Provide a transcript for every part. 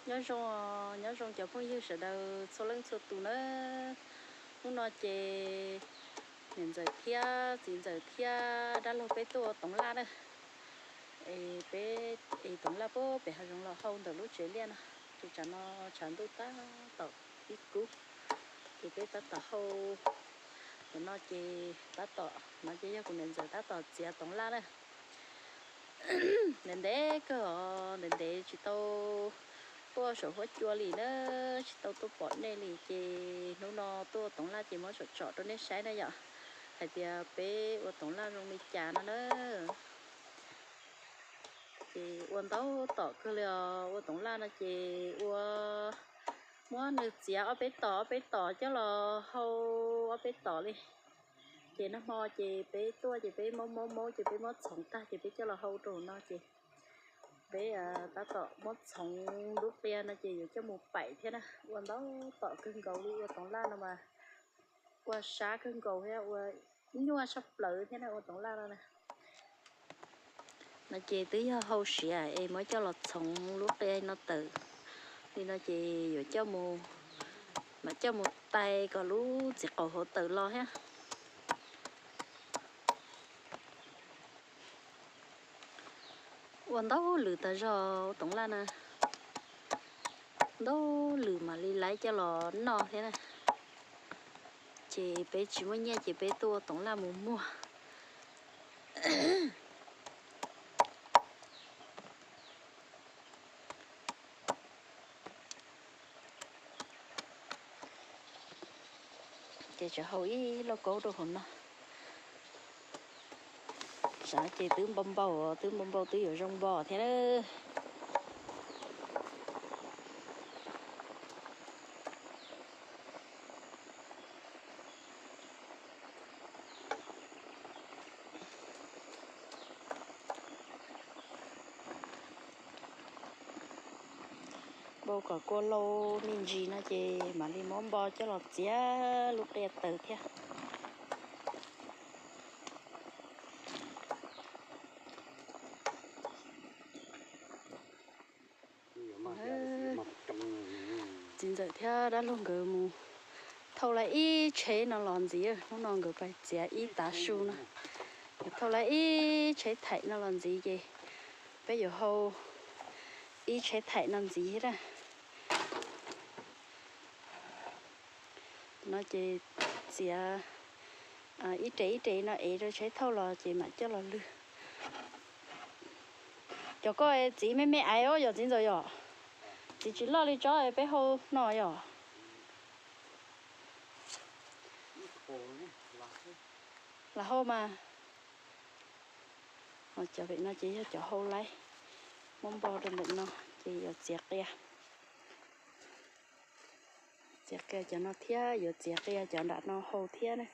Nyob zoo, nyob zoo cov phooj ywg sawv daws txhua leej txhua tus na. Hnub no ces niam ntxawm thiab txiv ntxawm thiab dab laug peb tuaj ua toov laj na. Es peb, es toov laj puag pem hav zoov los hau ntawm lub tsev liaj no. Ces tsam no tshav ntuj tab tom ib kub, ces peb tab tom hau. Ntawm no ces tab tom, no ces yog kuv niam ntxawm tab tom txiav toov laj na. Ntev ntev kawg os, ntev ntev tsis tau tuaj saum huab cua li na, tsis tau tuaj pom nej li ces hnub no tuaj ua toov laj ces muab tsom tsom rau nej saib na yom, hais tias peb ua toov laj zoo li cas no na. Ces ua ntau tom kawg li os, ua toov laj no ces ua, muab nws txiav ob peb tom ob peb tom coj los hau ob peb tom li. Ces nag hmo ces peb tuaj ces peb maub maub maub ces peb muab txhoov tag ces peb coj los hau rau no ces peb tab tom muab txhoov lub qia no ces yuav coj mus paim thiab na. Ua ntau tom kawg nkaus li, ua toov laj no mas ua sab kawg nkaus thiab ua nyuaj sab plaws thiab na, ua toov laj no na. No ces twb yog hau siav es muab coj los txhoov lub qia no tawm li no ces yuav coj mus, mam coj mus tais kom lub txiv qaum hauv tawm los thiab. Ua ntau lwm tas zog ua toov laj na, ntau lwm mam li laib coj los noj thiab na. Ces peb tsis muaj nyiaj ces peb tuaj ua toov laj mus muag. Ces tseem hau ib lauj kaub rau hauv no. Sav ces twb npau npau, twb npau npau twb yuav zoo npo thiab na. Npau kom kua lau me ntsis no ces mam li muab npo coj los txiav lub qia tawm thiab. Txiv ntxawm thiab dab laug nkawd mus thauj lawm ib tsheb no los ntxiv, hnub no nkawd pais txiav ib tav su no. Nkawd thauj lawm ib tsheb thaim no los ntxiv ces peb yuav hau ib tsheb thaim no ntxiv thiab na. No ces txiav ib re ib re no ev rau tsheb thauj los ces mam coj los lwg. Cov koj txiv me me aiv os yom txiv ntxawm yom? Txiv tsis loj li tsob peb hau no yom? Lam hau mas. Cov pem no ces yog cov hau laib, muab npo rau ntawm no ces yuav txiav qia. Txiav qia cov no thiab yuav txiav qia cov nram no hau thiab na.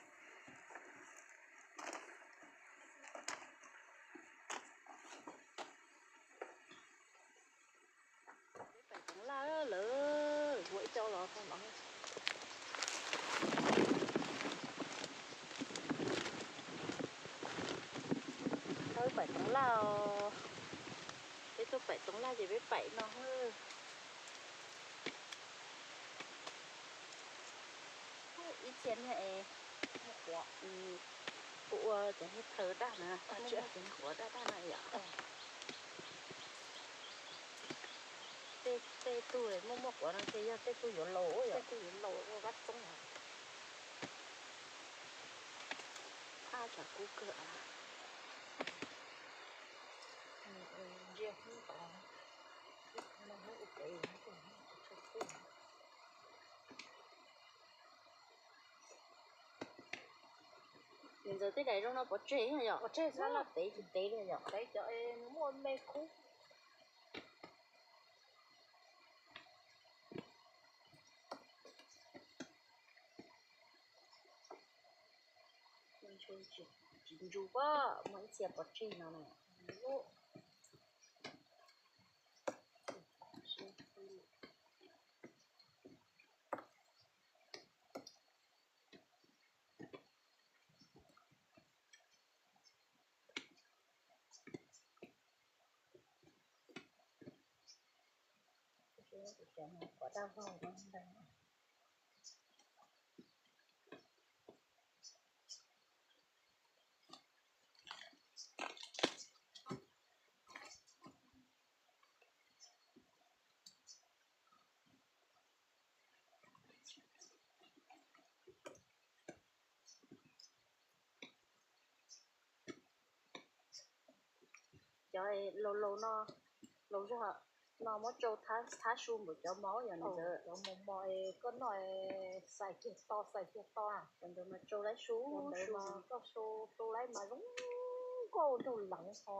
Peb pais toov laj lawm, ua ib co los los. Peb pais toov laj os. Peb tuaj pais toov laj ces peb pais no. Ib txhia niag es muaj quav, kuv ua cov niag plhaws daj na, muaj cov niag quav daj daj na yom. Tej tug muaj muaj quav no ces yog tej tug yuav laus, tej tug yuav laus ua vab txoob. Ab, tsam kub kawg. Ntsia hnub tod, hnub ua pem, niam ntxawm tej daim zoo no pov tseg yom, pov tseg xwb, laj laj tev tsis tev li yom, tev cov es nws muaj me kub. Tsis ntsus pob, muaj ib txhia pov tseg no na. Cov no kuv daj vog no ntag. Cov laus laus no, laus zog no muab tsau thab su npaum cov mos yom, cov mos mos koj noj xais kiag to xais kiag to, cov ntawd mas tsau laib su su, koj su tu laib mas zoo nkauj nraug leev ho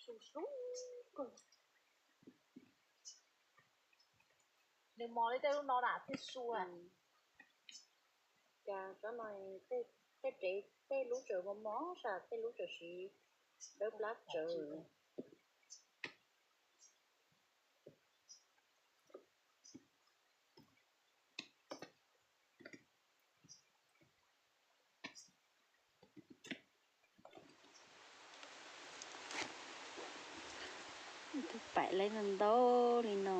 su su kawg. Nws mos li tej lub no na thiaj su. Cas tsob no tej, tej lub tseem mos mos sas, tej lub tseem siv dawb plab tsawv. Tus paim laib ntau ntau li no.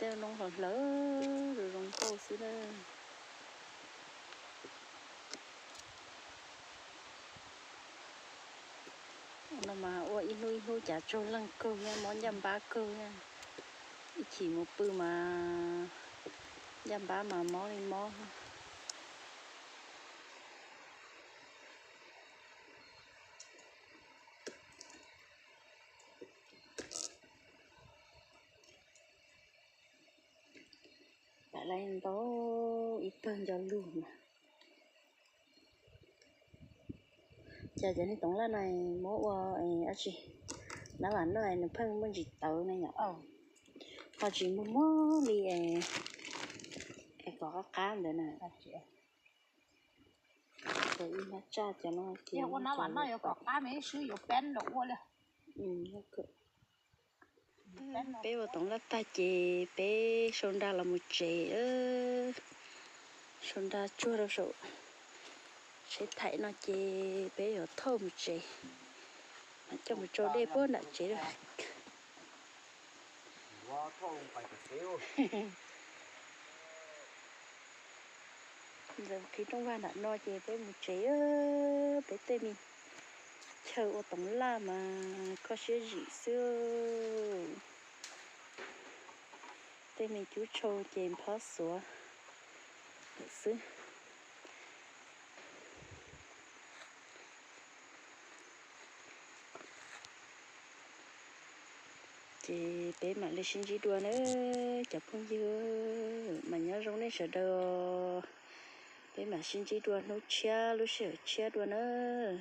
Tej noob hlob hlawv zoo zoo nkauj xwb na. No mas ua ib hnub ib hnub cav tsaug leej kawg thiab, mob ncaj npab kawg thiab. Ib chim mus pw mas ncaj npab mas mob li mob. Paim laib ntau ib pawg nco lug mas. Cas cov niag toov laj no muab ua dab tsi? Nab vam noj nws pheej muaj ntsis tawv ne yom. Ho tsis muag muag li es kom qab qab ntawd na. Ib nab tsaj cov no ces ua nab vam noj yuav kom qab me ib swb yuav peb los ua li. Peb ua toov laj tag ces peb sau nra los mus tsev. Sau nra tsuag rau saum tsheb thaim no ces peb yuav thauj mus tsev, mam coj mus tsau dej puag nram tsev lawm. Ntxawm qhib rooj vag nram no ces peb mus tsev. Peb tej me chaw ua toov laj mas kho siab zim xwb. Tej me cub tshau ces nphob xuav lawm xwb. Ces peb mam li sib ntsib dua na cov phooj ywg, mas nyob zoo nej sawv daws. Peb mam sib ntsib dua hnub tshiab lub sij hawm tshiab dua nawb.